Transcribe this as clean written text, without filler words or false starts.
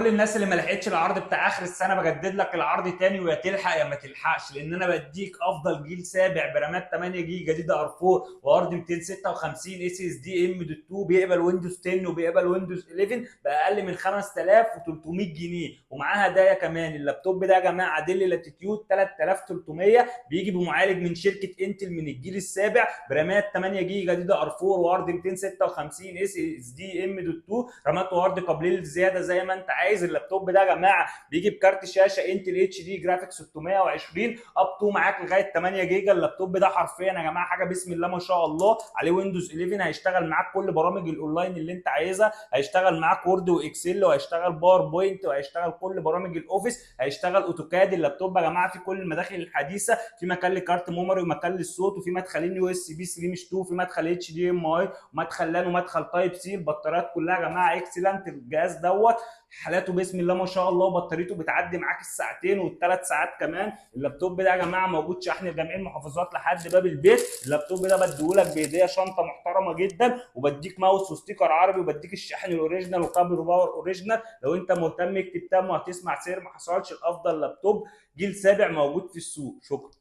كل الناس اللي ما لحقتش العرض بتاع اخر السنه، بجدد لك العرض تاني، ويا تلحق يا ما تلحقش، لان انا بديك افضل جيل سابع برامات 8 جيجا DDR 4 وهارد 256 SSD M dot 2، بيقبل Windows 10 وبيقبل Windows 11، باقل من 5300 جنيه، ومعاه هدايا كمان. اللابتوب ده يا جماعة Dell Latitude 3300، بيجي بمعالج من شركة Intel من الجيل السابع، برامات 8 جيجا DDR 4 وهارد 256 SSD M dot 2، رامات وهارد قابلين للزياده زي ما انت عايز. اللابتوب ده يا جماعة بيجي بكارت شاشة Intel HD Graphics 620، up to معاك لغاية 8 جيجا. اللابتوب ده حرفيا يا جماعة حاجة بسم الله ما شاء الله عليه. Windows 11، هيشتغل معاك كل برامج الاونلاين اللي انت عايزها، هيشتغل معاك Word و Excel، وهيشتغل PowerPoint، وهيشتغل كل برامج ال Office، هيشتغل AutoCAD. اللابتوب يا جماعة في كل المداخل الحديثه، في مكان لكارت memory ومكان للصوت، وفي مدخلين USB 3 مش 2، في مدخل HDMI ومدخل LAN ومدخل Type C. البطاريات كلها يا جماعة excellent. الجهاز دوت حالاته بسم الله ما شاء الله، وبطاريته بتعدي معاك الساعتين والثلاث ساعات كمان. اللابتوب ده يا جماعة موجود شحن لجميع المحافظات لحد باب البيت. اللابتوب ده بديهولك بهديه شنطه محترمه جدا، وبديك ماوس و sticker عربي، وبديك الشاحن ال original وكابل power original. لو انت مهتم اكتب تم وهتسمع سعر ما حصلش. الافضل لابتوب جيل سابع موجود في السوق. شكرا.